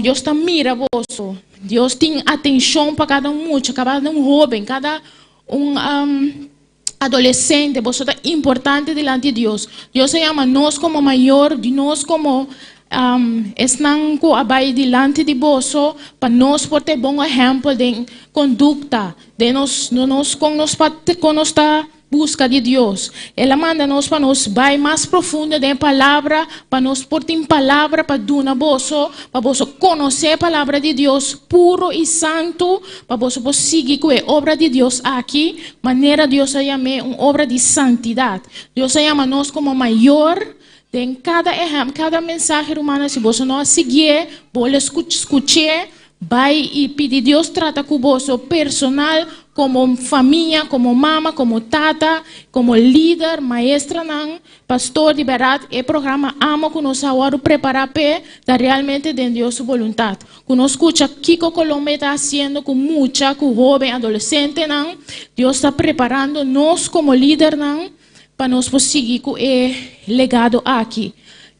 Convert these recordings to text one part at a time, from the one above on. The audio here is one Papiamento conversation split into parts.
Dios ta mira boso. Dios tin atenshon pa kada un mucha, kada un hóben, kada un adolesente. Boso ta importante dilanti Dios. Dios a yama nos komo mayor, di nos komo esnan ku a bai dilanti di boso, pa nos por ta e bon ehèmpel den kondukta, den nos, nos kon nos kon nos ta Buska di Dios. El a manda nos pa nos bai mas profundo den e Palabra, pa nos por tin palabra pa duna boso, pa boso konosé e Palabra di Dios puro i santu, pa boso por sigui ku e obra di Dios aki, manera Dios a yam'é, un obra di santidat. Dios a yama nos komo mayor den kada ehèmpel, kada mensahe, rumannan, si boso no a siguié, bo lo skuch'é, Bai i pidi Dios trata ku boso personal komo famia, komo mama, komo tata, komo lider, maestranan, pastor. Di bèrdat e programa Amo ku nos a wòrdu prepará p'e ta realmente den Dios su boluntat. Ku nos skucha kiko Colombia ta hasiendo ku mucha, ku hóben, adolesentenan, Dios ta preparando nos komo lidernan Pa nos por sigui ku e legado aki.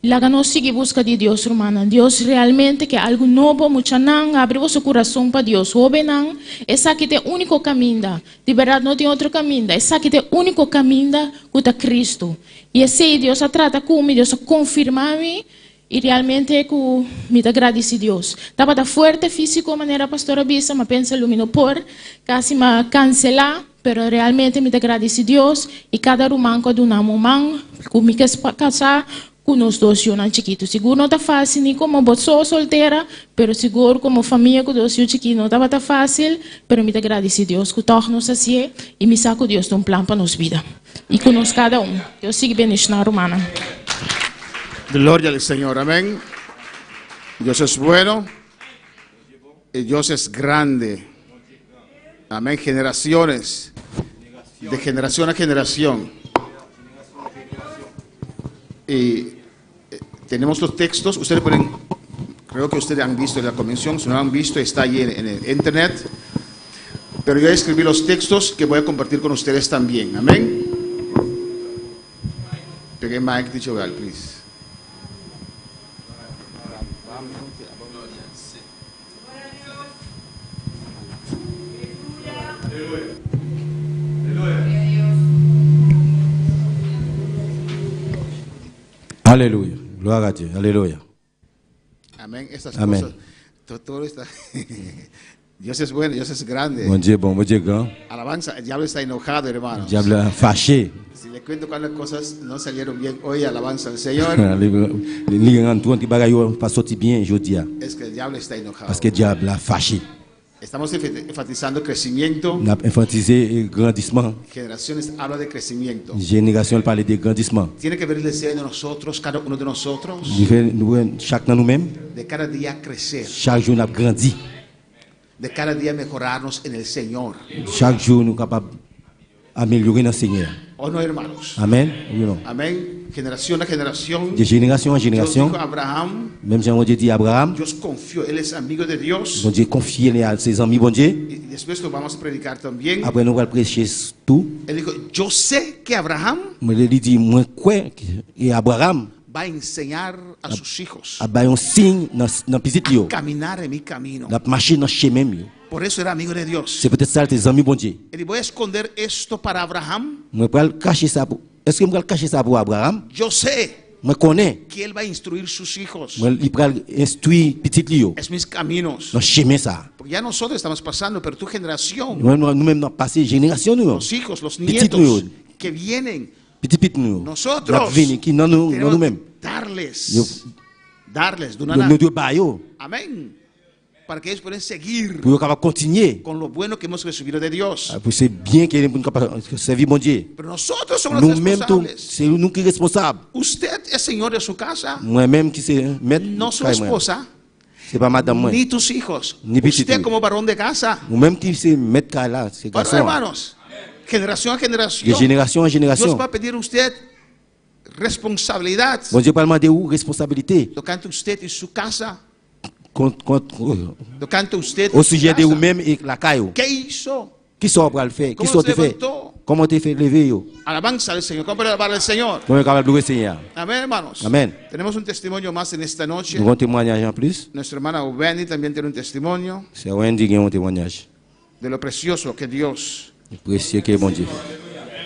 Laga nos sigui buska di Dios, rumannan. Dios realmente ke algu nobo. Muchanan, habri boso kurason pa Dios. Hóbennan, esaki ta e úniko kaminda. Di bèrdat no tin otro kaminda. Esaki ta e úniko kaminda ku ta Kristu. I esei Dios a trata ku mi, Dios a konfirmá mi, i realmente ku mi ta gradisí Dios. Tabata fuerte físiko, manera pastor a bisa, m'a pensa lo mi no por, kasi m'a kanselá. Pero realmente mi ta gradici Dios y cada ruman cu a duna mi un man cu mi kes casa cu nos dos yunan chikito. Sigur no ta facil ni como bo so soltera, pero sigur como famia cu dos yu chikito no tabata facil, pero mi ta gradici Dios cu tog nos hacié y mi sa cu Dios tin un plan pa nos bida y cu nos cada un. Dios sigui bendiciona rumannan. Gloria al Señor, amén. Dios es bueno y Dios es grande. Amén. Generaciones. De generación a generación. Y eh, tenemos los textos. Ustedes pueden, creo que ustedes han visto la convención. Si no han visto, está ahí en, el internet. Pero yo escribí los textos que voy a compartir con ustedes también. Amén. Pegue mic, dicho please. Aleluya. Gloria a Dios. Aleluya. Amén. Estas Amén. cosas. Todo, todo está. Dios es bueno, Dios es grande. Bondye bon, Bondye gran. Alabanza, el diablo está enojado, hermanos. Dyab la fache. Si le cuento cuántas cosas no salieron bien hoy, alabanza al Señor. Li rann kont ki bagay yo pa soti byen jodi a. Es que el diablo está enojado. Paske dyab la fache. Estamos enfatizando crecimiento. N ap enfantize grandisman. Generaciones habla de crecimiento. Jenerasyon pale de grandisman. Tiene que ver el deseo de nosotros, cada uno de nosotros. Li fè nou wè chak nan nou menm. De cada día crecer. Chak jou n ap grandi. De cada día mejorarnos en el Señor. Chak jou nou kapab amelyore nan Senyè a. O no, hermanos? Amèn, wi non? Amén. Generación a generación. De jenerasyon an jenerasyon. Dios dijo a Abraham. Menm jan Bondye di Abraram. Dios confió, él es amigo de Dios. Bondye konfye li al se zanmi Bondye. Y después lo vamos a predicar también. Aprè nou pral preche tou. Él dijo, yo sé que Abraham. Li di, mwen kwè ke Abraram. Va a enseñar a sus hijos. Ap bay yon siy nan pitit li yo. A caminar en mi camino. L ap mache nan chemen m yo. Por eso era amigo de Dios. Se poutèt sa l te zanmi Bondye. Él dijo, voy a esconder esto para Abraham. Mwen pral kache sa pou. Èske m pral kache sa pou Abraram? Yo sé. Mwen konnen. Que él va a instruir sus hijos. Mwen li pral enstwi pitit li yo. Es mis caminos. Nan chemen sa a. Porque ya nosotros estamos pasando, pero tu generación. Nou menm nou ap pase, jenerasyon nou yo. Los hijos, los Pitit nou yo. nietos que vienen. Pitit pitit nou yo. Nosotros. L ap vini ki nan nou, nan nou menm. Darles. Yo. Darles, dunana. Nou dwe ba yo. Amén. Para que ellos puedan seguir. Pou yo kapab kontinye. Con lo bueno que hemos recibido de Dios. Pou se byen ke pou nou kapab sèvi Bondye. Pero nosotros somos los Nou menm tou, responsables. se nou ki responsab. Usted es señor de su casa. Mwen menm ki se mèt No su kay mwen. esposa. Se pa madanm mwen. Ni tus hijos. Ni pitit Usted ou. como varón de casa. Ou menm ki se mèt kay la, se Bueno, gason an. hermanos, generación a generación. De jenerasyon an jenerasyon. Dios va a pedir a usted responsabilidad. Bondye pral mande ou responsabilite. Tocante usted y su casa. Kont, kont, Tocante usted osijè de ou menm e lakay ou. Qué hizo? Kisa ou pral fè? Kisa ou te fè? Kòman w te fè leve yo? Alabanza al Señor. ¿Cómo puede alabar al Señor? Kòman yo kapab loure Senyè a? Amén, hermanos. Amén. Tenemos un testimonio más en esta noche. Nou gen yon temwanyaj anplis. Nuestra hermana Wendy también tiene un testimonio. Sè Wendy gen yon temwanyaj. De lo precioso que Dios. Presye ke Bondye.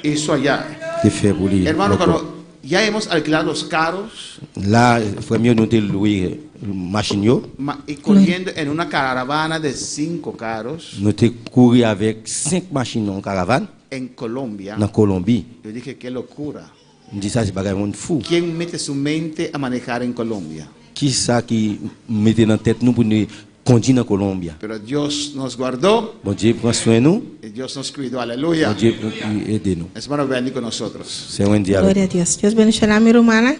Hizo allá. Te fè pou li. Hermano, cuando ya hemos alquilado los carros. La, frè m yo, nou te lwe machin yo. Y corriendo en una caravana de cinco carros. Nou te kouri avèk 5 machin nan yon karavàn. En Colombia. Nan Kolonbi. Yo dije, qué locura. M di sa se bagay moun fou. Quién mete su mente a manejar en Colombia? Kisa ki mete nan tèt nou pou nou kondi nan Colombia? Pero Dios nos guardó. Bondye pran swen nou. Y Dios nos cuidó, aleluya. Bondye ede nou. Hermano Wendy con nosotros. Sè Wendy avèk Gloria nou. a Dios. Dios bendiciona mi rumannan.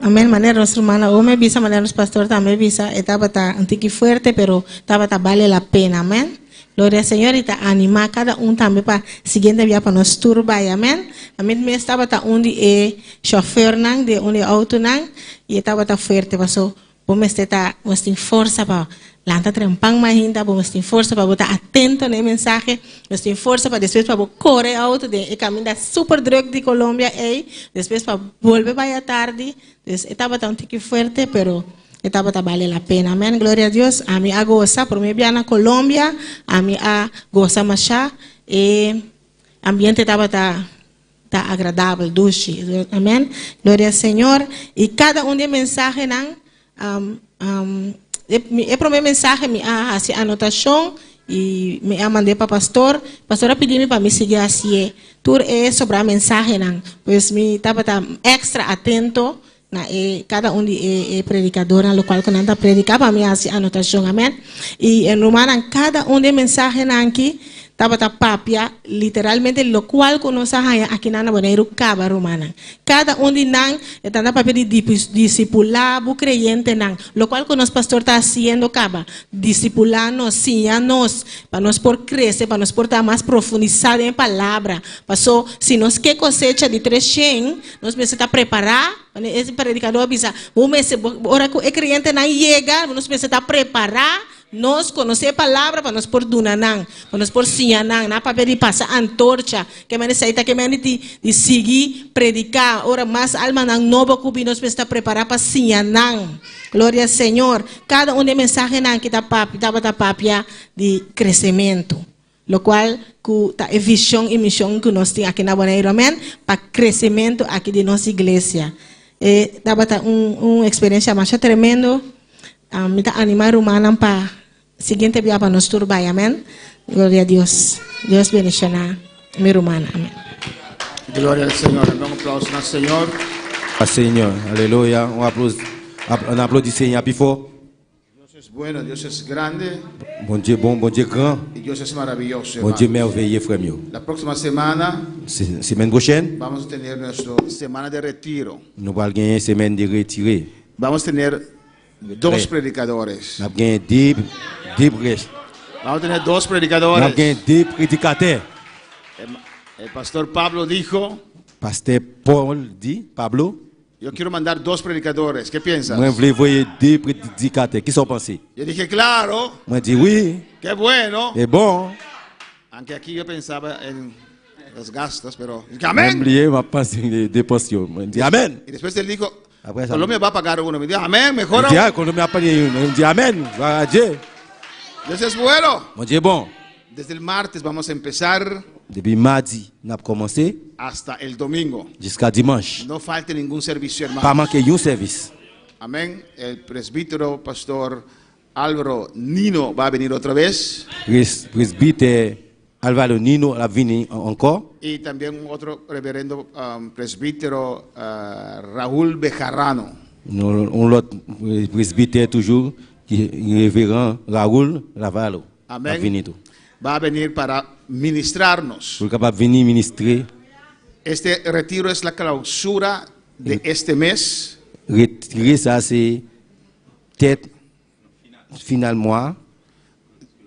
Amen. Manera nos rumannan ome bisa, manera nos pastor tambe bisa, e tabata un tiki fuerte, pero tabata bale la pena. Amen. Gloria al Señor y ta anima cada un tambe pa siguiente bia pa nos tur bai. Amen. Ami mes tabata un di e chauffeurnan di un di e autonan y e tabata fuerte paso bo mester ta bo mester tin forsa pa lanta trempan mainta, bo mester tin forsa pa bo ta atento na e mensahe, bo mester tin forsa pa despues pa bo kore e auto den e kaminda super druk di Colombia ei, despues pa bolbe bai atardi. Dus e tabata un tiki fuerte pero e tabata bale la pena. Amen, gloria a Dios. Ami a gosa, prome bia na Colombia, ami a gosa masha. E ambiente tabata ta agradabel, dushi. Amen, gloria al Señor. Y cada un di e mensahenan, e prome mensahe mi a haci anotacion y mi a mand'e pa pastor. Pastor a pidi mi pa mi sigui haci'e tur e sobra mensahenan. Pues mi tabata extra atento na e kada un di e e predikadornan lokual ku nan ta prediká pa mi hasi anotashon amèn i rumannan kada un di e mensahenan aki tabata papia literalmente lokual ku nos a haña akinan na Boneiru kaba rumannan kada un di nan e ta papia di disipulá bo kreyentenan lokual ku nos pastor ta hasiendo kaba disipulá nos siña nos pa nos por krese pa nos por ta mas profundisá den e palabra paso si nos ke kosecha di treshen Nos mester ta prepará, manera e predikadó a bisa, bo mester, ora ku e kreyentenan yega, nos mester ta prepará, nos konosé e palabra pa nos por duna nan, pa nos por siña nan. Nan a papia di pasa antorcha, ke manera esei ta ke manera di di sigui prediká. Ora mas almanan nobo ku bin, nos mester ta prepará pa siña nan. Gloria al Señor. Kada un di e mensahenan ki ta papia, tabata papia di kresementu. Locual cu ta e vision y mision cu nos tin aki na Boneiru, amen, pa crecemento aki di nos iglesia. E tabata un un experiencia masha tremendo. Mi ta anima rumannan pa siguiente bia pa nos tur bay, amen. Gloria a Dios. Dios bendiciona mi rumannan, amen. Gloria al Señor. Dame un aplauso al Señor. A Señor, aleluya. Un aplauso, un aplodi Señor pi fò. Dios es bueno, Dios es grande. Bondye bon, Bondye gran. Y Dios es maravilloso, Bondye hermanos. mèveye, frè m yo. La próxima semana Semèn pwochèn, vamos a tener nuestro semana de retiro. nou pral genyen semèn de retire. Vamos a tener dos Retrè. predicadores. N ap genyen de, de prèch. Vamos a tener dos N ap predicadores. genyen de predikatè. El, el pastor Pablo dijo, Pastè Paul di, Pablo, Yo quiero mandar dos predicadores, ¿qué piensas? Mwen vle voye de predikatè, kisa w panse? Yo dije, claro. Mwen di, wi. Qué bueno. E bon. Aunque aquí yo pensaba en los gastos, pero Mwen amén. bliye m ap panse de depans yo. Mwen di, amèn. Y después él dijo, Apre sa, Colombia va a pagar uno. Me dijo, amén, mejor Mwen di, aún. ah, Colombia ap peye youn. Mwen di, amèn, glwa a Dye. Dios es bueno. Bondye bon. Desde el martes vamos a empezar. Depi madi n ap kòmanse. Hasta el domingo. Jiska dimanch. No falte ningún servicio, hermanos. Pa manke yon sèvis. Amén. El presbítero pastor Álvaro Nino va a venir otra vez. Presbitè Álvaro Nino ap vini ankò. Y también un otro reverendo presbítero Raúl Bejarano. Yon lòt presbitè toujou ki reveran Raúl Ravalo ap vini tou. Va a venir para ministrarnos. Pou l kapab vini ministre. Este retiro es la clausura de este mes. Retire sa se tèt final mwa a.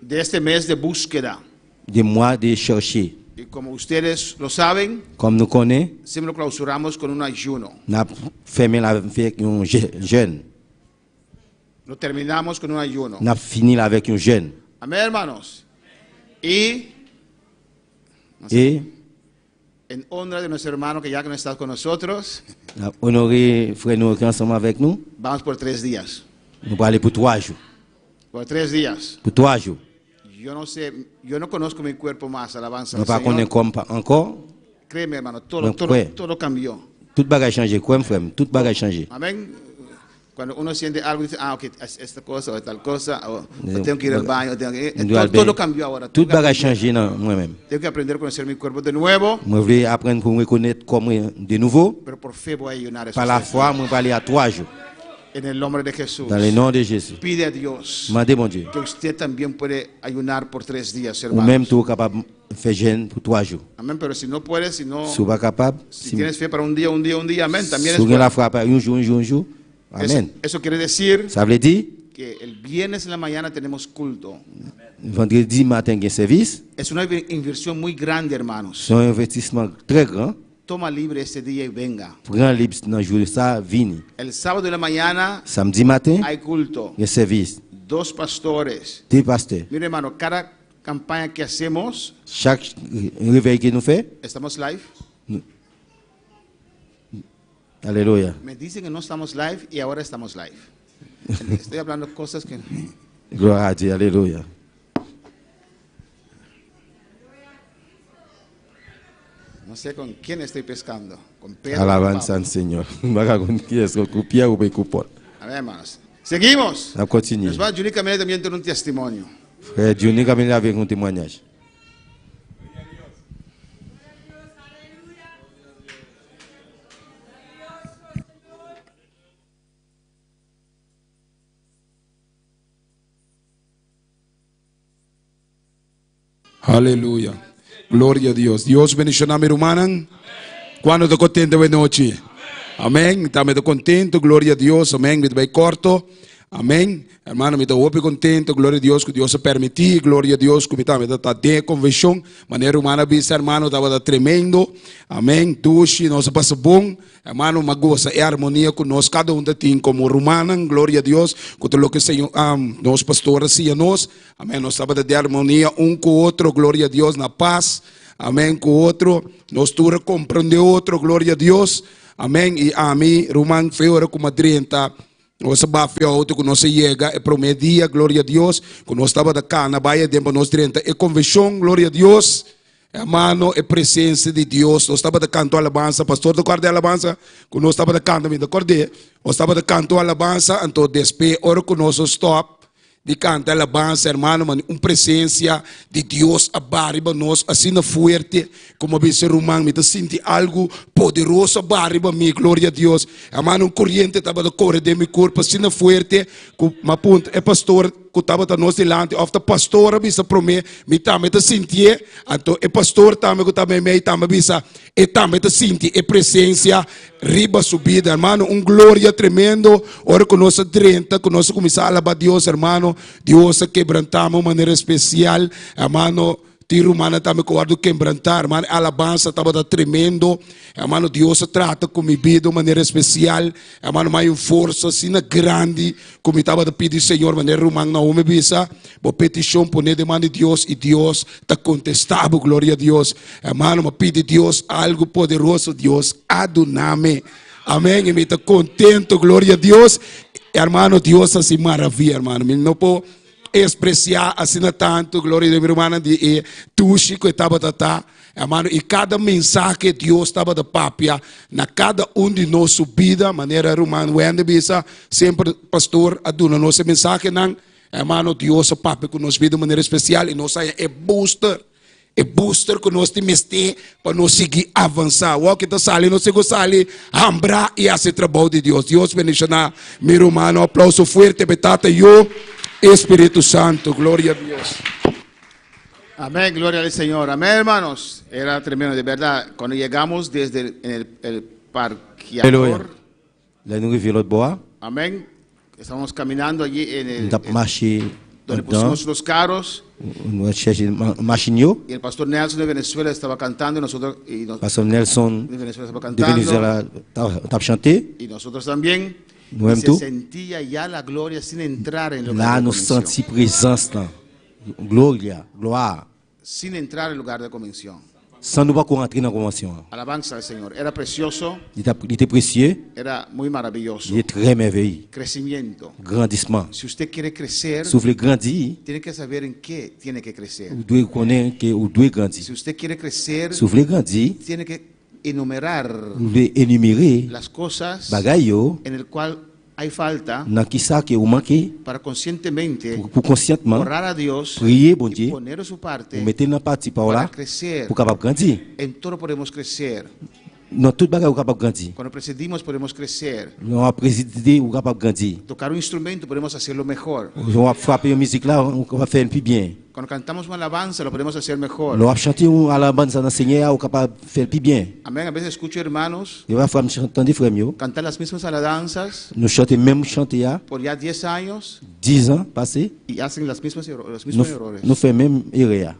De este mes de búsqueda. De mwa de chèche. Y como ustedes lo saben. Kòm nou konnen. Siempre lo clausuramos con un ayuno. N ap fèmen l avèk yon jèn. Lo terminamos con un ayuno. N ap fini l avèk yon jèn. Amén, hermanos. Y E. En honra de nuestro hermano que ya no está con nosotros. N ap onore frè nou ki ansanm avèk nou. Vamos por tres días. Nou prale pou 3 jou. Por tres días. Pou 3 jou. Yo no sé, yo no conozco mi cuerpo más, alabanza Mwen al pa Señor. konnen kò m pa ankò. Créeme, hermano, todo, Mwen todo, kwè. todo cambió. Tout bagay chanje, kwè m frè m, tout bagay chanje. Amén. Cuando uno siente algo, dice, ah, ok, es esta cosa o tal cosa, o, o tengo que ir al baño, tengo que ir. M dwe al Todo, todo benyen. cambió ahora. Tout Tengo que bagay aprender- chanje nan mwen menm. Tengo que aprender a conocer mi cuerpo de nuevo, Mwen vle aprann pou m rekonèt kò mwen de nouvo. pero por fe voy a ayunar esos Pa tres lafwa días. mwen prale a 3 jou. En el nombre de Jesús. Dans le nom de Jésus. Pide a Dios Mande Bondye. que usted también puede ayunar por tres días, Ou hermanos. menm tou ou kapab fè jèn pou 3 jou. Amén, pero si no puedes, si no, Si ou pa kapab, si si tienes fe para un día, un día, un día, amén, también si es ou gen bueno. lafwa pa yon jou, yon jou, yon jou, Eso, amèn. eso quiere decir Sa vle di, que el viernes en la mañana tenemos culto. vandredi maten gen sèvis. Es una inversión muy grande, hermanos. Se yon envestisman trè gran. Toma libre este día y venga. Pran lib nan jou sa, vini. El sábado de la mañana Samdi maten, hay culto. gen sèvis. Dos pastores. De pastè. Mire, hermano, cada campaña que hacemos, Chak revèy ke nou fè. estamos live. Alelouya. Me dicen que no estamos live y ahora estamos live. Estoy hablando cosas que... Glwa a Dye, alelouya. No sé con quién estoy pescando. Con Pedro. o con Alabanza Pablo. al Señor. M pa ka konn kiyès, ku Pyè oubyen ku Pòl. A ver, hermanos. Seguimos. N ap kontinye. Nos va Juni Camila también tiene un testimonio. Frè Juni Camila vin ak yon temwanyaj. Aleluya. Gloria a Dios. Dios bendiciona mi rumannan. Cuando ta contento awe nochi? Amen. Ta mi ta contento. Gloria a Dios. Amen. Mi ta bay corto. Amen. Hermano, mi ta hopi contento. Gloria a Dios cu Dios a permiti. Gloria a Dios cu mi tambe ta ta den e convencion. Manera ruman a bisa, hermano, tabata tremendo. Amen. Dushi, nos a pasa bon. Hermano, m'a gosa e armonia cu nos cada un ta tin como rumannan. Gloria a Dios cu ta loke Señor, nos pastor a siña nos. Amen, nos tabata den armonia un cu otro, gloria a Dios, na paz, amen, cu otro. Nos tur a comprende otro, gloria a Dios, amen. Y ami, ruman, fe ora cu m'a drenta, nos a bafi auto cu nos a yega e prome dia, gloria a Dios, cu nos tabata cana bay aden pa nos drenta e convencion, gloria a Dios. Hermano, e presencia di Dios, nos tabata canta un alabanza, pastor ta corda e alabanza cu nos tabata canta? Mi ta cord'e, nos tabata canta un alabanza, anto despe ora cu nos a stop, Di canta alabanza, hermano, mane un presencia di Dios a baha riba nos asina fuerte, como a bisa ruman, mi ta sinti algo poderoso a baha riba mi, gloria a Dios. Hermano, un coriente tabata core den mi curpa asina fuerte, cu mi a puntra e pastor cu tabata nos dilanti, of ta pastor a bisa prome, mi tambe ta sintié, anto e pastor tambe cu ta meimei tambe a bisa, E tambe ta sinti e presencia riba su bida, hermano. Un gloria tremendo ora cu nos a drenta, cu nos a cuminsa alaba Dios, hermano. Dios a quebranta un manera especial, hermano. Tin rumannan tambe cu wordo quebranta, hermano. E alabanza tabata tremendo, hermano. Dios a trata cu mi bida un manera especial, hermano. Mi hay un forsa asina grandi cu mi tabata pidi Señor, manera ruman Naomi bisa. Bo peticion pone den man di Dios y Dios ta contesta bo, gloria a Dios. Hermano, mi pidi Dios algo poderoso, Dios a dunami. Amen, y mi ta contento, gloria a Dios. Hermano, Dios haci maravilla, hermano. Mi no por expresia asina tanto, gloria a Dios, mi hermana, di e tushi cu e tabata ta. Hermano, y cada mensahe Dios tabata papia na cada un di nos su bida, manera ruman Wendy bisa, semper pastor a duna nos e mensahenan. Hermano, Dios a papia ku nos bida di un manera espesial i nos haña e booster, e booster ku nos tin mester pa nos sigui avansá. Wou ki ta sali, nos tin ku sali hambrá i hasi e trabou di Dios. Dios bendishoná mi rumannan. Un aplauso fuerte pa e Tata, Yu i Spiritu Santu. Gloria a Dios. Amén, gloria al Señor. Amén, hermanos. Era tremendo, de verdad. Cuando llegamos desde el, en el, el Aleluya. parqueador, Lè nou rive lòt bò a. Amén. Estábamos caminando allí en el, Nou t ap mache donde anndan. pusimos los carros. Nou al chèche machin yo. Y el pastor Nelson de Venezuela estaba cantando y nosotros y nos, Pastè Nelson de Venezuela estaba de cantando. Venezuela t ap chante. Y nosotros también. Nou Y menm se tou. sentía ya la gloria sin entrar en el La lugar de nou convención. santi prezans lan. Gloria, glwa. Sin entrar en el lugar de convención. San nou pako rantre nan konvansyon an. Alabanza al Señor. Era precioso. Li tap, li te presye. Era muy maravilloso. Li te trè mèveye. Crecimiento. Grandisman. Si usted quiere crecer. Si w vle grandi. Tiene que saber en qué tiene que crecer. Ou dwe konnen ke ou dwe grandi. Si usted quiere crecer. Si w vle grandi. Tiene que enumerar. Ou dwe enimere. Las cosas. Bagay yo. En el cual hay falta. Nan kisa ke ou manke. Para conscientemente. Pou konsyantman. Orar a Dios. Priye Bondye. Y poner de su parte. Pou mete l nan pati pa w la. Para crecer. Pou kapab grandi. En todo podemos crecer. Nan tout bagay ou kapab grandi. Cuando presidimos podemos crecer. Lè w ap prezide ou kapab grandi. Tocar un instrumento podemos hacerlo mejor. Lè w ap frape yon mizik la ou kapab fè l pi byen. Cuando cantamos una alabanza lo podemos hacer mejor. Lè w ap chante yon alabanza nan Senyè a ou kapab fè l pi byen. Amén. A veces escucho hermanos. Gen pafwa m tande frè m yo. Cantar las mismas alabanzas. Nou chante menm chante a. Por ya 10 años. 10 ans pase. Y hacen las mismas los mismos errores. Nou fè menm erè a.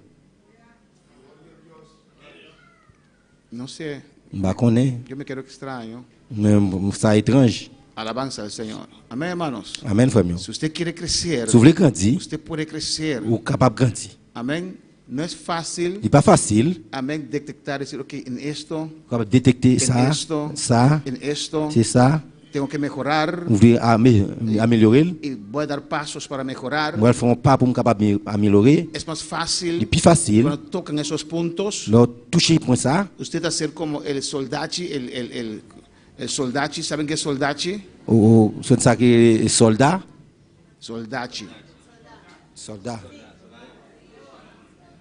No sé. M pa konnen. Yo me quedo extraño. Men sa etranj. Alabanza al Señor. Amén, hermanos. Amén, frè m yo. Si usted quiere crecer. Si w vle grandi. Usted puede crecer. Ou kapab grandi. Amén. No es fácil. Li pa fasil. Amén, detectar, decir, ok, en esto. Ou kapab detekte sa, En esto, sa, en esto. se sa. Tengo que mejorar. M vle amelyore l. Y voy a dar pasos para mejorar. M pral fè yon pa pou m kapab amelyore. Es más fácil. Li pi fasil. Cuando tocan esos puntos. Lè w touche pwen sa. Usted hacer como el soldachi, el, el, el, el soldachi, ¿saben qué es soldachi? Ou konn sa ki rele sòlda? Soldachi. Sòlda.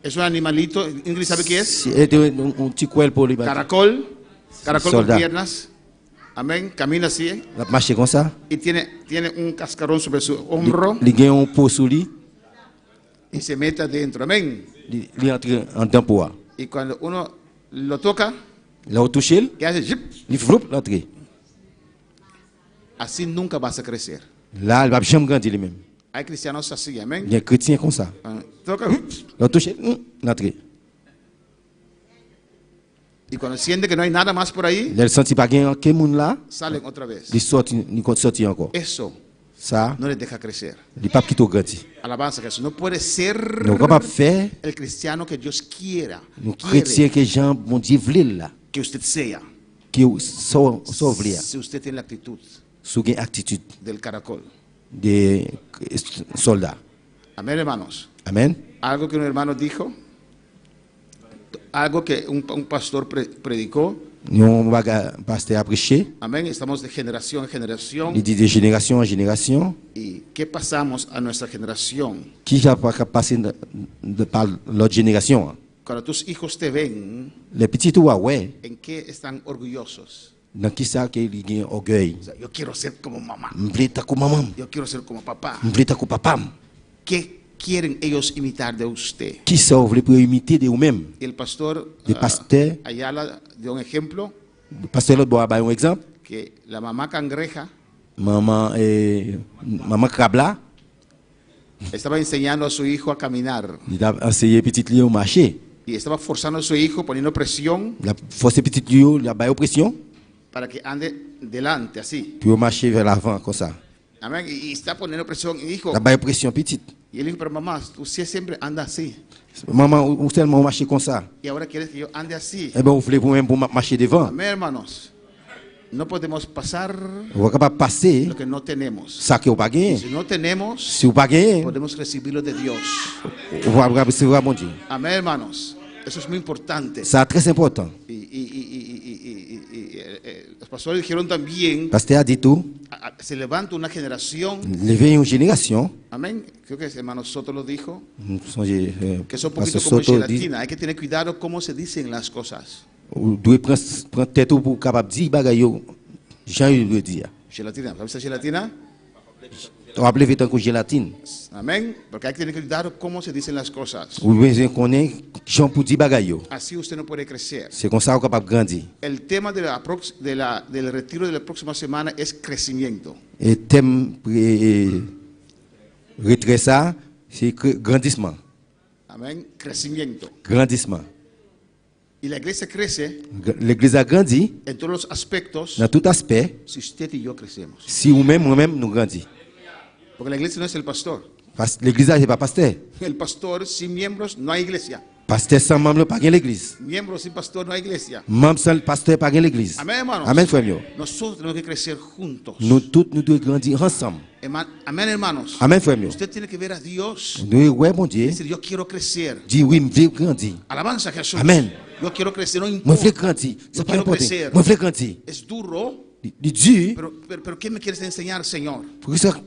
Es un animalito, Ingrid sabe qué es? Si, e te un ti kwèl po li. Caracol, caracol Solda. con piernas. Amén, camina así. L ap mache konsa. Y tiene, tiene un cascarón sobre su hombro. Li gen yon po sou li. Y se mete adentro, amén. Li, li antre anndan po a. Y cuando uno lo toca. Lè ou touche l. ¿Qué hace? Zip. Li floup, l antre. Así nunca vas a crecer. La, li pap janm grandi li menm. Hay cristianos así, amén. Gen kretyen konsa. Toca, ups. Lè ou touche l, l antre. Y cuando siente que no hay nada más por ahí. Lè l santi pa gen anken moun la. Salen otra vez. Li sòti, li kont sòti ankò. Eso. Sa. No les deja crecer. Li pap kite w grandi. Alabanza a Jesús. No puede ser. Nou kapab fè. El cristiano que Dios quiera. Yon kretyen ke jan Bondye vle l la. Que usted sea. Ke w sa w vle a. Si usted tiene la actitud. Si w gen aktitid. Del caracol. De sòlda. Amén, hermanos. Amén. Algo que un hermano dijo. Algo que un, un pastor pre, predicó. Yon bagay pastè a preche. Amén. Estamos de generación en generación. Li di de jenerasyon an jenerasyon. Y qué pasamos a nuestra generación? Ki sa k ap pase pa lòt jenerasyon an? Cuando tus hijos te ven. Lè pitit ou a wè. En qué están orgullosos? Nan ki sa ke li gen ògèy? O sea, yo quiero ser como mamá. M vle tankou manman m. Yo quiero ser como papá. M vle tankou papa m. Qué quieren ellos imitar de usted? Ki sa ou vle pou yo imite de ou menm? Y el pastor De pastè. Ayala dio un ejemplo. Pastè lòt bò a bay yon egzanp. Que la mamá cangreja. Manman manman krab la. Estaba enseñando a su hijo a caminar. Li t ap anseye pitit li yo mache. Y estaba forzando a su hijo, poniendo presión. L ap fòse pitit li yo, li ap ba yo presyon. Para que ande delante, así. Pou yo mache vè lavan konsa. Amén. Y está poniendo presión, y hijo. L ap ba yo presyon pitit. Y él dijo, pero mamá, usted siempre anda así. Manman, ou sèlman ou mache konsa. Y ahora quieres que yo ande así. Enben ou vle pou mwen pou m ap mache devan. Amén, hermanos. No podemos pasar. Ou pa kapab pase. Lo que no tenemos. Sa ke ou pa genyen. Si no tenemos. Si ou pa genyen. Podemos recibirlo de Dios. Ou ap resevwa Bondye. Amén, hermanos. Eso es muy importante. Sa trè enpòtan. Y, y, y, y, y, y, y, los pastores dijeron también. Pastè a di tou. Se levanta una generación. Leve yon jenerasyon. Amén. Creo que el hermano Soto lo dijo. M sonje Que son Pastè poquito como Soto di. gelatina. Hay que tener cuidado cómo se dicen las cosas. Ou dwe pran pran tèt ou pou w kapab di bagay yo jan yo dwe di a. Gelatina, ¿sabes la gelatina? W ap leve tankou jelatin. Amén, porque hay que tener cuidado cómo se dicen las cosas. Ou bezwen konnen jan pou di bagay yo. Así usted no puede crecer. Se konsa ou kapab grandi. El tema de la prox de la del retiro de la próxima semana es crecimiento. E tèm retrè sa a se grandisman. Amén, crecimiento. Grandisman. Y la iglesia crece. Legliz la grandi. En todos los aspectos. Nan tout aspè. Si usted y yo crecemos. Si ou menm, mwen menm nou grandi. Porque la iglesia no es el pastor. Pas, legliz la se pa pastè. El pastor sin miembros no hay iglesia. Pastè san manm pa gen legliz. Miembro sin pastor no hay iglesia. Manm san pastè pa gen legliz. Amén, hermanos. Amèn, frè yo. Nosotros tenemos que crecer juntos. Nou tout nou dwe grandi ansanm. Amén, hermanos. Amèn, frè yo. Usted tiene que ver a Dios. Nou wè Bondye. Decir: "Yo quiero crecer." Di wi, m vle grandi. Alabanza a Jesús. Amén. Yo quiero crecer, no Mwen vle importa. grandi. Yo Sa pa quiero enpòtan. crecer. Mwen vle grandi. Es duro, Li di. pero ¿qué me quieres enseñar, Señor? Pou sa,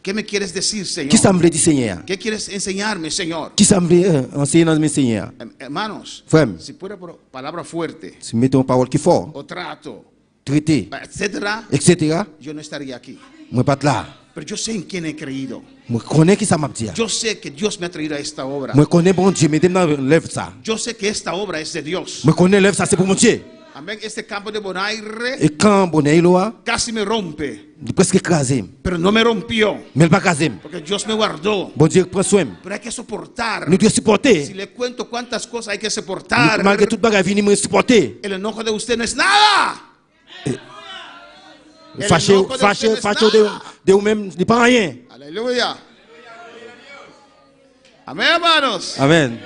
¿Qué me quieres decir, Señor? ki sa m vle di, Seyè? ¿Qué quieres enseñarme, Señor? Ki sa m vle anseye nan men, Seyè? Hermanos, Frè m. si fuera por palabra fuerte Si m mete yon pawòl ki fò, o trato, trete, etcétera, etc. yo no estaría aquí. Mwen pa t la. Pero yo sé en quién he creído. Mwen konnen ki sa m ap di. Yo sé que Dios me ha traído a esta obra. Mwen konnen Bondye mete m nan lèv sa. Yo sé que esta obra es de Dios. Mwen konnen lèv sa se pou Bondye. Amén. Este campo de Bonaire E kan Bonaire casi me rompe, li prèske kraze. Pero no me rompió, Men li pa kraze. Porque Dios me guardó. Bondye pran swen. Pero hay que soportar. Nou dwe sipòte. Si le cuento cuántas cosas hay que soportar, Malgre tout bagay vini, mwen sipòte. El enojo de usted no es nada. El Fache, enojo de fache, usted no es fache de, nada. De ou menm, li pa anyen. Aleluya. Amén, hermanos. Amèn.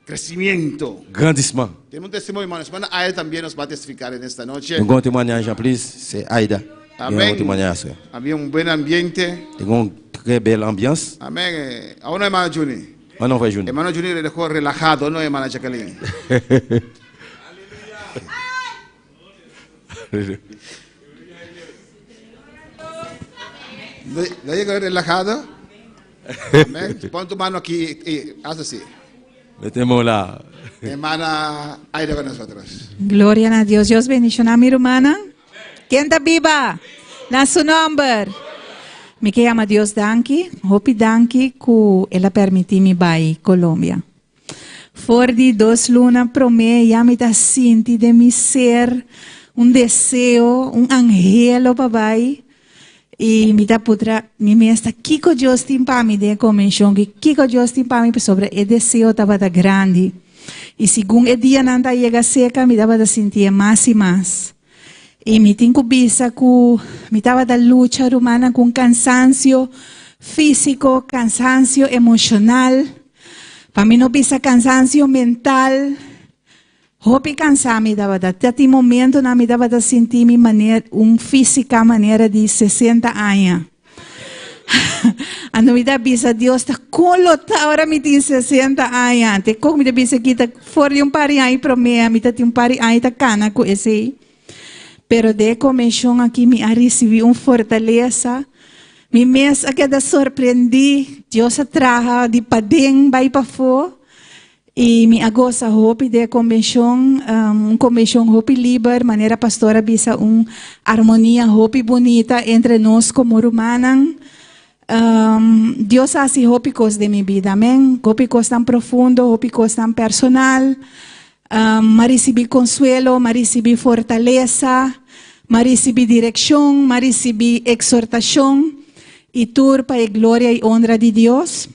Crecimiento. Grandisman. Tenemos un testimonio, hermanos. Hermana Aida también nos va a testificar en esta noche. Nou gen yon temwayaj anplis, se Aida. Amén. Yon temwayaj. Frè. Había un buen ambiente. Gen yon trè bèl anbyans. Amén. Aún no, hermano Juni. Oh non, frè Juni. Hermano Juni le dejó relajado, ¿no, hermana Jacqueline? ¿No, no llegó relajado? Amén. Pon tu mano aquí y haz así. Mete men la. Hermana Aida con nosotros. Gloria na Dios. Dios bendishoná mi rumannan. Ken ta biba? Na su nòmber. Mi ke yama Dios danki, hopi danki ku el a permití mi bai Colombia. For di 2 luna promé ya mi ta sinti den mi ser un deseo, un anhelo pa bai. I mi ta puntra mi mes ta kiko Dios tin pa mi den konvenshon, kiko Dios tin pa mi sobre e deseo tabata grandi. I segun e dianan ta yega serka, mi tabata sinti mas i mas. I mi tin ku bisa ku mi tabata lucha, rumannan, ku kansansio físiko, kansansio emoshonal. Pa mi no bisa kansansio mental. Hopi kansá mi tabata. Tabatin momentonan mi tabata sinti mi manera, un físika manera di 60 aña. Anto mi ta bisa Dios ta kon lo ta ora mi tin 60 aña. Te kon mi ta bisa kita for di un par di aña promé, mi tatin un par di aña ta kana ku esei. Pero den konvenshon aki mi a risibí un fortalesa. Mi mes a keda sorprendí. Dios a traha di paden bai pafó. I mi a gosa hopi den konvenshon, un konvenshon hopi liber, manera pastor a bisa un armonia hopi bunita entre nos komo rumannan. Dios a hasi hopi kos den mi bida, amèn. Hopi kos tan profundo, hopi kos tan personal. M'a risibí konsuelo, m'a risibí fortalesa, m'a risibí direkshon, m'a risibí eksortashon i tur pa e gloria i honra di Dios.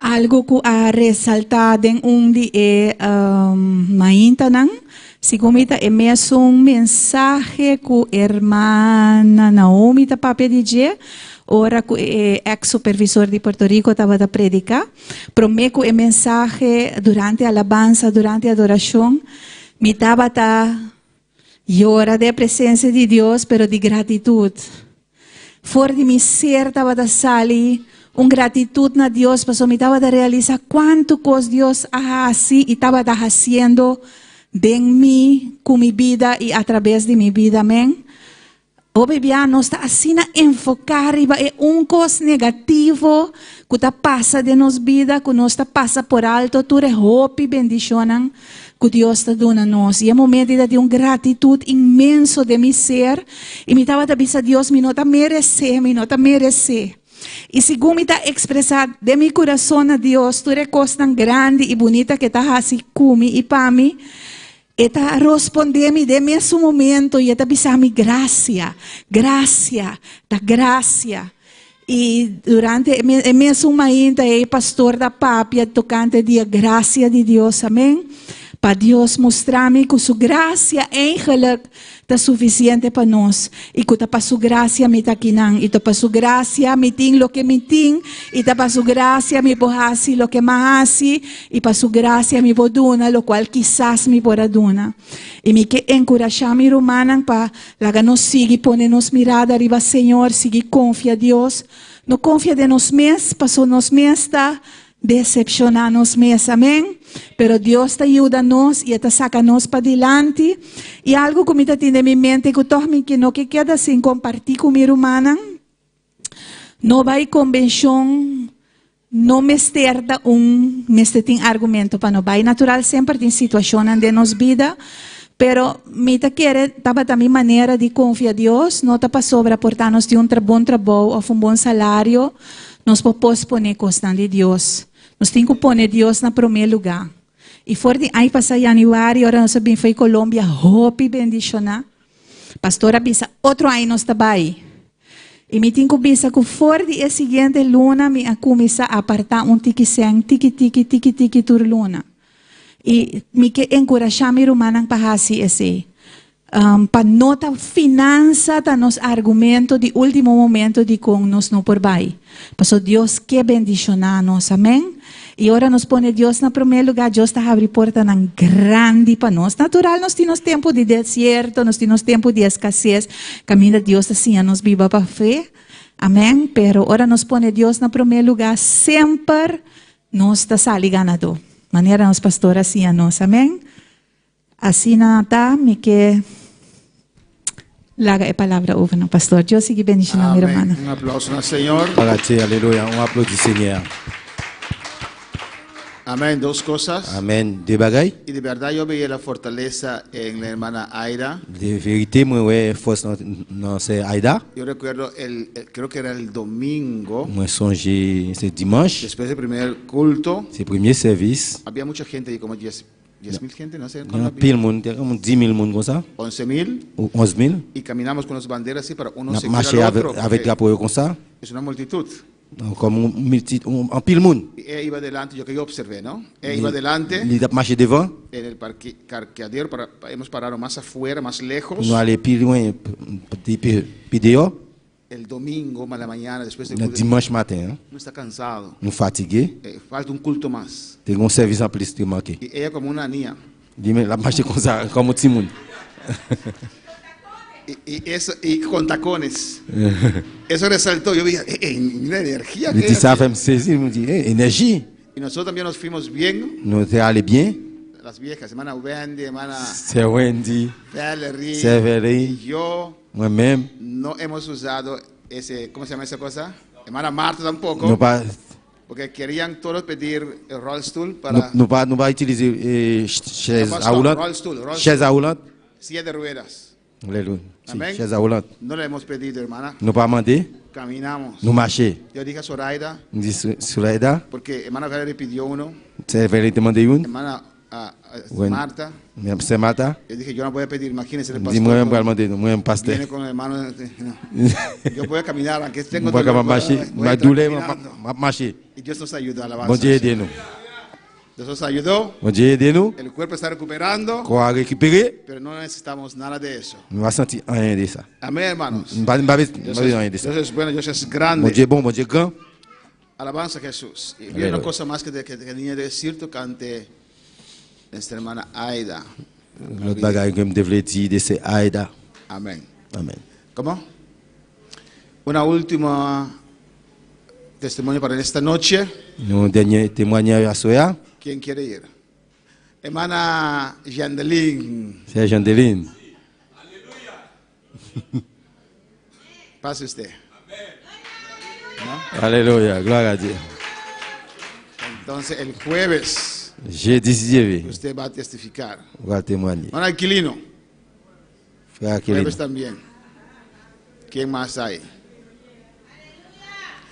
Algu ku a resaltá den un di e maintanan, segun mi ta e mesun mensahe ku hermana Naomi ta papia di dje, ora ku e ex supervisor di Puerto Rico tabata prediká. Promé ku e mensahe durante alabansa, durante adorashon, mi tabata yora den presensia di Dios, pero di gratitut. For di mi ser tabata sali un gratitut na Dios, paso mi tabata realisá kuantu kos Dios a hasi i tabata hasiendo den mi, ku mi bida i a traves di mi bida, amèn. Hopi bia nos ta asina enfoká riba e un kos negativo ku ta pasa den nos bida, ku nos ta pasa por alto tur e hopi bendishonnan ku Dios ta duna nos. I e momento di un gratitut inmenso den mi ser i mi tabata bisa Dios, mi no ta meresé, mi no ta meresé. I segun mi ta ekspresá den mi kurason na Dios, tur e kosnan grandi i bunita ku e ta hasi ku mi i pa mi, e ta respondé mi den mesun momento i e ta bisa mi grasia, grasia, ta grasia. I durante e mesun mainta e pastor ta papia tokante di grasia di Dios, amèn. Pa Dios mustra mi ku su grasia eigenlijk ta sufisiente pa nos i ku ta pa su grasia mi ta akinan i ta pa su grasia mi tin loke mi tin i ta pa su grasia mi por hasi loke m'a hasi i pa su grasia mi por duna lokual kisas mi por a duna. I mi ke enkurashá mi rumannan pa laga nos sigui pone nos mirada riba Señor, sigui konfia Dios. No konfia den nos mes, paso nos mes ta Decepciona nos mes, amen. Pero Dios ta yuda nos y e ta saca nos padilanti. Y algo cu mi ta tin den mi mente cu toch mi no ke keda sin comparti cu mi rumannan, no bay convencion, no mester ta un, mester tin argumento pa no bay. Natural semper tin situacionnan den nos bida, pero mi ta kere tabata mi manera di confia Dios, no ta pasobra por ta nos tin un bon trabou of un bon salario, Nos por posponé kosnan di Dios. Nos tin ku pone Dios na promé lugá. I for di aña pasá yanüari ora nos a bin fo'i Colombia hopi bendishoná. Pastor a bisa otro aña nos ta bai. I mi tin ku bisa ku for di e siguiente luna mi a kuminsá apartá un tiki sèn tiki tiki tiki tiki tur luna. I mi ke enkurashá mi rumannan pa hasi esei. Pa no ta finansa ta nos argumento di ultimo momento dikon nos no por bai. Paso Dios ke bendishoná nos, amen. I ora nos pone Dios na promé lugá, Dios ta habri portanan grandi pa nos. Natural nos tin nos tempu di desierto, nos tin nos tempu di eskases, kaminda Dios ta siña nos biba pa fe, amen. Pero ora nos pone Dios na promé lugá, semper nos ta sali ganadó, manera nos pastor a siña nos, amen. Asina ta, mi ke laga e palabra over na pastor. Dios sigui bendiciona mi Amén. hermana. Un aplauso al Señor. Para ti, aleluya. Un aplauso, Señor. Amén. Dos cosas. Amèn. De bagay. Y de verdad yo veía la fortaleza en la hermana Aida. De verite mwen wè fòs nan nan sè Aida. Yo recuerdo el, el- creo que era el domingo, Mwen sonje se dimanch, después del primer culto, se premye sèvis. había mucha gente ahí, como 10 10 mil gente, no sé. Gen anpil moun, te gen 10.000 moun konsa. 11 mil. Ou 11 mil. Y caminamos con las banderas así para uno N ap seguir mache al otro. avèk porque drapo yo konsa. Es una multitud. Kòm yon milti, yon anpil moun. Y ella iba delante, yo que yo observé, ¿no? Ella iba delante. Li t ap mache devan. En el parque, parqueadero, para, hemos parado más afuera, más lejos. Nou ale pi lwen, pi deyò. El domingo a la mañana, después del Nan culto, dimanch maten an. uno está cansado. Nou fatige. Eh, falta un culto más. Te gen yon sèvis anplis te manke. Y ella como una niña. Li menm l ap mache konsa kòm yon timoun. Y, y eso, y con tacones. Eso resaltó. Yo dije, eh, eh, mira la energía Li que di ella sa tiene. fè m sezi, m di, eh, enèji. Y nosotros también nos fuimos bien. Nou te ale byen. Las viejas, hermana Wendy, hermana Sè Wendy, Valerie, Sè Valerie, y yo. Mwen menm. No hemos usado ese, ¿cómo se llama esa cosa? Hermana Marta tampoco. Nou pa. Porque querían todos pedir el rollstool para. Nou pa, nou pa itilize chèz a woulant. Rollstool, rollstool. Chèz a woulant. Silla de ruedas. Alelouya. Si, Amén. chèz a woulant. No le hemos pedido, hermana. Nou pa mande. Caminamos. Nou mache. Yo dije a Zoraida. M di Zoraida. Porque hermana Valerie pidió uno. Sè Valerie te mande youn. Hermana a, a Marta. Sè Marta. Yo dije, yo no voy a pedir, imagínense el M di pastor. mwen menm pral mande nou, mwen menm pastè. Viene con el hermano. No. Yo voy a caminar, aunque tengo M pa dolor, kapab mache, voy m ak doulè, caminando. m ap mache. Y Dios nos ayudó, alabanza. Bondye ede nou. Dios nos ayudó. Bondye ede nou. El cuerpo está recuperando. Kò a rekipere. Pero no necesitamos nada de eso. Nou pa santi anyen de sa. Amén, hermanos. M pa bezwen anyen de sa. Dios es bueno, Dios es grande. Bondye bon, Bondye gran. Alabanza a Jesús. Y había una cosa más que, te, que tenía que decir tocante nuestra hermana Aida. Lòt bagay ke m te vle di de sè Aida. Amén. Amén. ¿Cómo? Una última testimonio para esta noche. Yon dènye temwanyaj aswè a. ¿Quién quiere ir? Hermana Jandeline. Sè Jandeline. Pase usted. Alelouya, glwa a Dye. Entonces el jueves. Jedi si Dye ve. Usted va a testificar. Ou va temwanye. Hermano Aquilino. Frè Aquilino. Jueves también. ¿Quién más hay?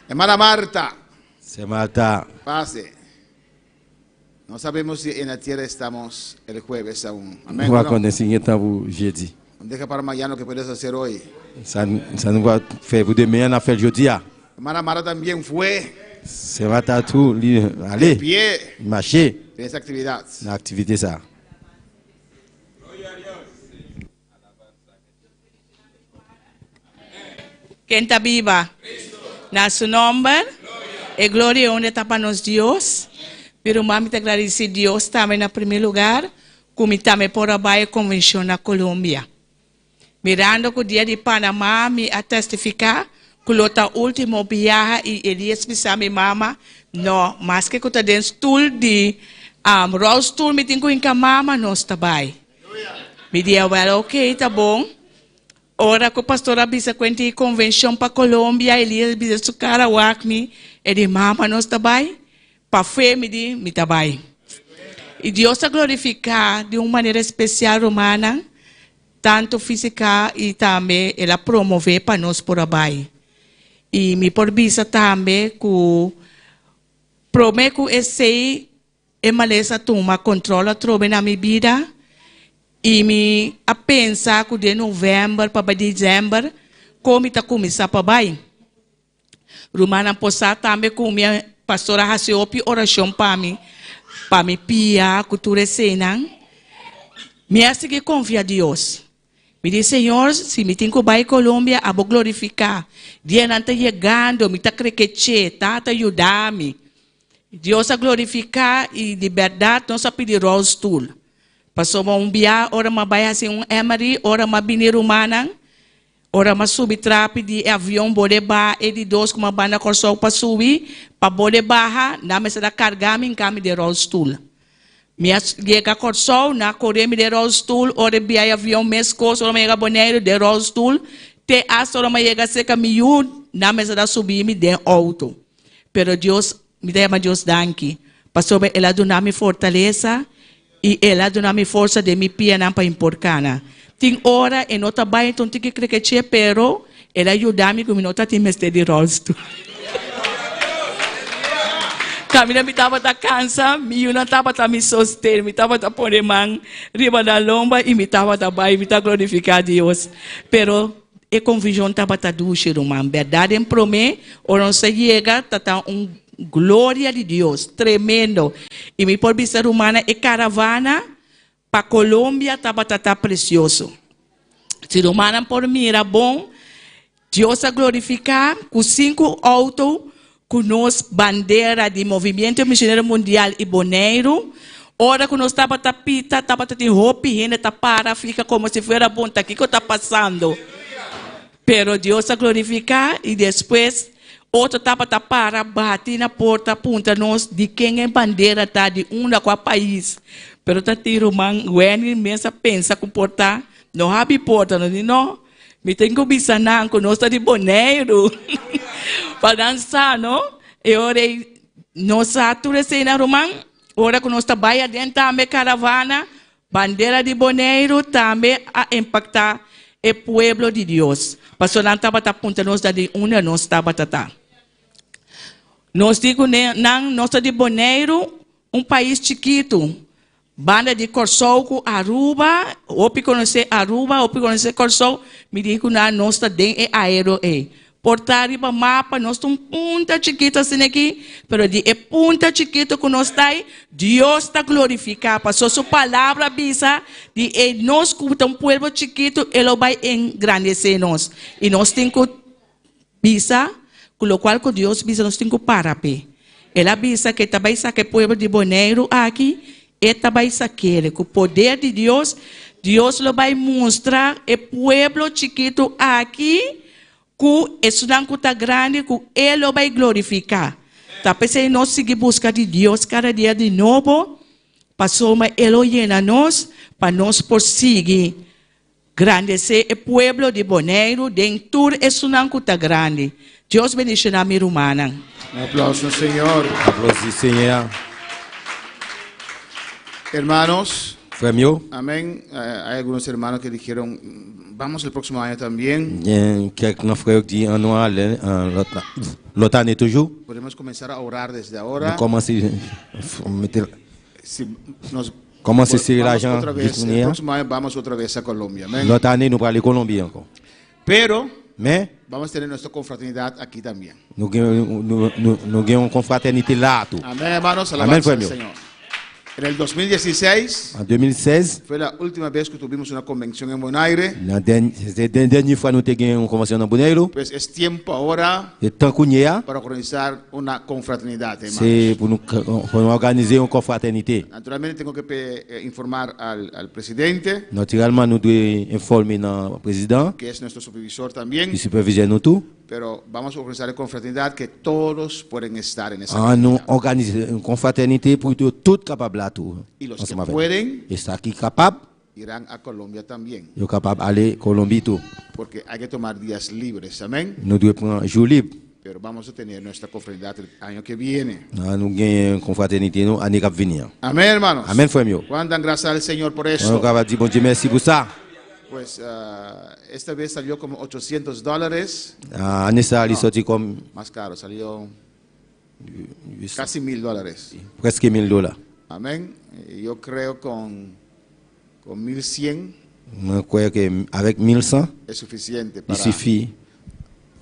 Hermana Marta. Sè Marta. Pase. No sabemos si en la tierra estamos el jueves aún. Amén. Nou pa No. konnen si gen tan pou jedi. Deja para mañana lo que puedes hacer hoy. Sa sa nou va fè pou demen an, n ap fè l jodi a. Hermana Mara también fue. Sè Marta tou li ale. De pie. Li mache. En esa actividad. Nan aktivite sa. Ken ta biba? Na su nomber. E gloria y honra ta pa nos Dios. Mi ruman mi ta gradeci Dios tambe na primer lugar cu mi tambe por a bay e convencion na Colombia. Mirando cu dia di Panama mi a testifica cu lo ta ultimo biaha y Elias bisa mi mama no maske cu ta den stoel di rolstoel mi tin cu hinca mama nos ta bay. Mi di awel ok ta bon. Ora ku pastor a bisa ku e tin konvenshon pa Colombia, Elias a bisa su kara wak mi, e di, Mama, nos ta bai? Pa fe mi di, Mi ta bai. I Dios a glorifiká di un manera spesial rumannan, tantu físika i tambe el a promové pa nos por a bai. I mi por bisa tambe ku promé ku esei E malesa tuma control atrobe na mi bida y mi a pensa cu den november pa bay december con mi ta cuminsa pa bay. Rumannan por sa tambe cu mi pastor a haci hopi oracion pa mi, pa mi pia cu tur eseynan. Mi a sigui confia Dios. Mi di, Señor, si mi tin cu bay Colombia, abo glorifica. Dianan ta yegando, mi ta crekeche, Tata yuda mi. Dios a glorifica y di berdad nos a pidi rolstoel. Pasobra un bia ora mi a bay haci un MRI, ora mi a bini rumannan, ora mi a subi trapi di e avion bode baha e di dos cu mi a banda Corsou pa subi, pa bode baha, nan mester a carga mi hinca mi den rolstoel. Mi a yega Kòrsou, nan a kore mi den ròlstul, ora e biaha avion meskos, ora mi a yega Boneiru den ròlstul, te asta ora mi a yega serka mi yu, nan mester a subi mi den outo. Pero Dios, mi ta yama Dios danki, pasobra El a duna mi fortalesa i El a duna mi forsa den mi pianan pa mi por kana. Tin ora e no ta bai enton tin ki krekeché, pero El a yuda mi ku mi no ta tin mester di ròlstul. Kaminda mi tabata kansa, mi yunan tabata mi sosten, mi tabata pone man riba nan lomba i mi tabata bai, mi ta glorifiká Dios. Pero e konfushon tabata dushi, ruman. Bèrdat den promé, ora nos ta yega, ta ta un gloria di Dios tremendo. I mi por bisa rumannan, e karavana pa Colombia tabata ta precioso. Si rumannan por mira bon, Dios a glorifica cu cinco auto cu nos bandera di Movimiento Misionero Mundial y Boneiru. Ora cu nos tabata pita, tabata tin hopi hende ta para fija como si fuera bon ta kico ta pasando. Pero Dios a glorifica y despues otro tabata para bati na porta puntra nos di ken e bandera ta, di unda, cua pais. Pero ta tin ruman Wendy mes a pensa cu por ta no habi porta, nos di no, mi tin cu bisa nan cu nos ta di Boneiru pa nan sa no. E ora ey nos sa tur eseynan ruman, ora cu nos ta bay aden tambe caravana, Bandera di Boneiru tambe a impaktá e pueblo di Dios, pasobra nan tabata puntra nos da di unda nos tabata ta. Nos di ku nan, nos ta di Boneiru, un pais chikitu, banda di Kòrsou ku Aruba, hopi konosé Aruba, hopi konosé Kòrsou, mi di ku nan nos ta den e aero ei. Por ta riba mapa, nos ta un punta chikitu asina aki, pero di e punta chikitu ku nos ta ei, Dios ta glorifiká, pasobra su palabra a bisa di e nos ku ta un pueblo chikitu, e lo bai engrandesé nos. I nos tin ku bisa ku lokual ku Dios bisa nos tin ku para p'e. El a bisa ku e ta bai saka e pueblo di Boneiru aki, e ta bai sak'el. Ku poder di Dios, Dios lo bai mustra e pueblo chikitu aki ku esunnan ku ta grandi ku e lo bai glorifiká. Ta p'esei nos sigui buska di Dios kada dia di nobo, pasobra e lo yena nos pa nos por sigui grandesé e pueblo di Boneiru den tur esunnan ku ta grandi. Dios bendishoná mi rumannan. Un aplauso al Señor. Aplauso Señor. Hermanos, Frè m yo. amén. Hay algunos hermanos que dijeron, vamos el próximo año también. Gen kèk nan frè yo ki di an nou ale lòt ane toujou. Podemos comenzar a orar desde ahora. Nou kòmanse mete Si nos kòmanse sere vamos lajan otra jis vez, el kounye a. próximo año vamos otra vez a Colombia. Amén. Lòt ane nou prale Kolonbi ankò. Pero Men vamos a tener nuestra confraternidad aquí también. nou gen nou gen yon konfratènite la a tou. Amén, hermanos. Amèn Alabanza frè al m yo. Señor. En el 2016 An 2016, fue la última vez que tuvimos una convención en Bonaire. nan dèn, se te dènye fwa nou te gen yon konvansyon nan Boneiru. Pues es tiempo ahora Se tan kounye a, para organizar una confraternidad, hermanos. se pou nou, pou nou òganize yon konfratènite. Naturalmente tengo que informar al presidente, Natiralman nou dwe enfòme nan prezidan, que es nuestro supervisor también, ki sipèvizè nou tou. pero vamos a organizar la confraternidad que todos pueden estar en esa An nou confraternidad. òganize yon konfratènite pou yo tout kapab la tou. Y los que Ansanm avè nou. pueden E sa ki kapab, irán a Colombia también, yo kapab ale Kolonbi tou. porque hay que tomar días libres, amén. Nou dwe pran jou lib. Pero vamos a tener nuestra confraternidad el año que viene. An nou gen konfratènite nou ane k ap vini an. Amén, hermanos. Amèn, frè m yo. ¿Cuánto dan gracias al Señor por An esto? nou kapab di Bondye mèsi pou sa. Pues esta vez salió como 800 dólares. Ane sa li soti kòm. Más caro, salió casi 1000 dólares. Prèske 1000 dola. Amén. Yo creo con 1100. Mwen kwè ke avèk 1100. Es suficiente para Li sifi.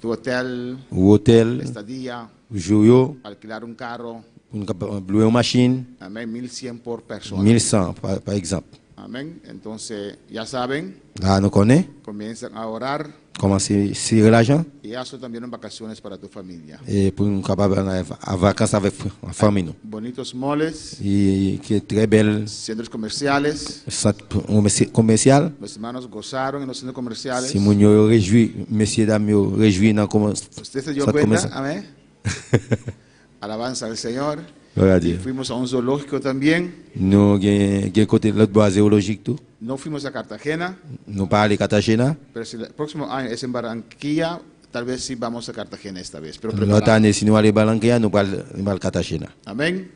tu hotel, Ou otèl, estadía, jou yo, alquilar un carro. Pou nou kapab lwe yon machin. Amén, 1100 por persona. 1100 pa egzanp. Amén. Entonces, ya saben. La nou konnen. Comienzan a orar. Kòmanse sere lajan. Y hazlo también en vacaciones para tu familia. E pou nou kapab al an vakans avèk fanmi nou. Bonitos moles. E ki trè bèl. Centros comerciales. Sant komèsyal. Los hermanos gozaron en los centros comerciales. Si moun yo rejwi, mesye dam yo rejwi nan sant Usted se dio komèsyal. cuenta, amén. Alabanza al Señor. Gloria a Y Dios. fuimos a un zoológico también. Nou gen gen kote lòt bò a zewolojik tou. No fuimos a Cartagena. Nou pa ale Cartagena. Pero si el próximo año es en Barranquilla, tal vez sí vamos a Cartagena esta vez. Pero Lòt preparado. ane si nou ale Barranquilla, nou pral nou pral Cartagena. Amén.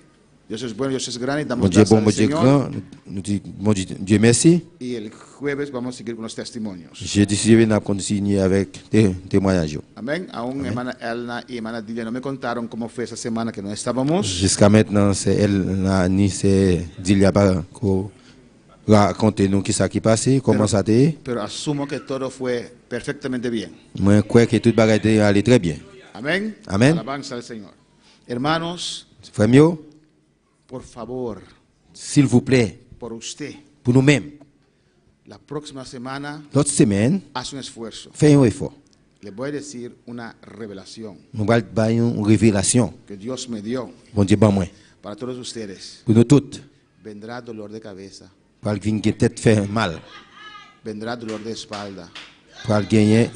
Dios es bueno, Dios es grande y damos Bondye gracias bon, al Bondye Señor. gran, nou di Bondye Dye mèsi. Y el jueves vamos a seguir con los testimonios. Jedi si Dye vle nap kontinye avèk temwayaj yo. Amén. Aún hermana Elna y hermana Dilia no me contaron cómo fue esa semana que no estábamos. Jiska mentnan sè Elna ni sè Dilia pa ko rakonte nou kisa ki pase, kòman sa te ye. Pero asumo que todo fue perfectamente bien. Mwen kwè ke tout bagay te ale trè byen. Amén. Amén. Alabanza al Señor. Hermanos. Frè m yo. Por favor. Silvouplè. Por usted. Pou nou menm. La próxima semana. Lòt semèn. Haz un esfuerzo. Fè yon efò. Le voy a decir una revelación. Mwen pral bay yon revelasyon. Que Dios me dio. Bondye ban mwen. Para todos ustedes. Pou nou tout. Vendrá dolor de cabeza. Pral vin gen tèt fè mal. Vendrá dolor de espalda. Pral genyen.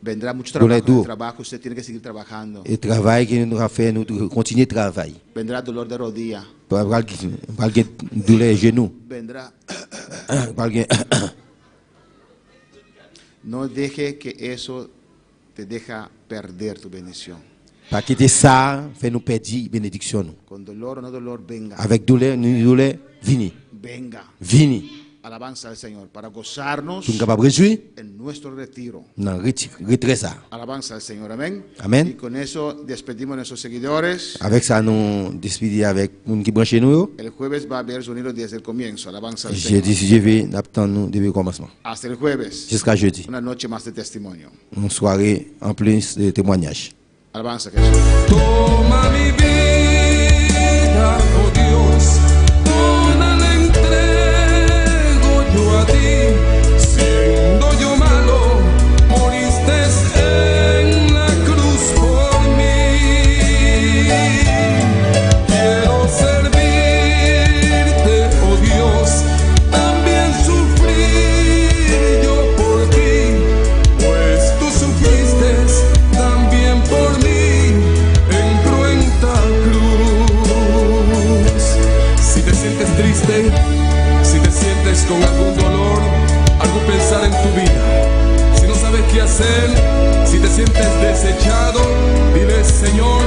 Vendrá mucho Doulè trabajo en el do. trabajo, usted tiene que seguir trabajando. E travay ke nou ap fè, nou dwe kontinye travay. Vendrá dolor de rodilla. Pral pral gen doulè jenou. Vendrá. Pral gen. No deje que eso te deja perder tu bendición. Pa kite sa fè nou pèdi benediksyon nou. Con dolor o no dolor, venga. Avèk doulè, ni doulè, vini. Venga. Vini. Alabanza al Señor para gozarnos Pou nou kapab rejwi en nuestro retiro. nan retrè sa. Alabanza al Señor, amén. Amén. Y con eso despedimos a nuestros seguidores. Avèk sa nou despidi avèk moun ki branche nou yo. El jueves va a haber sonido desde el comienzo. Alabanza al Señor. Jedi si Dye vle, n ap tann nou depi kòmansman. Hasta el jueves. Jiska jedi. Una noche más de testimonio. Yon sware anplis de temwanyaj. Alabanza a Jesús. Toma mi vida, oh Dios, toda la entrego yo a ti. Siendo yo malo, moriste en la cruz por mí. Quiero servirte, oh Dios, también sufrir yo por ti, pues tú sufriste también por mí en cruenta cruz. Si te sientes triste, si te sientes con algún dolor, algún pensar en tu vida, si no sabes qué hacer, si te sientes desechado, dile Señor,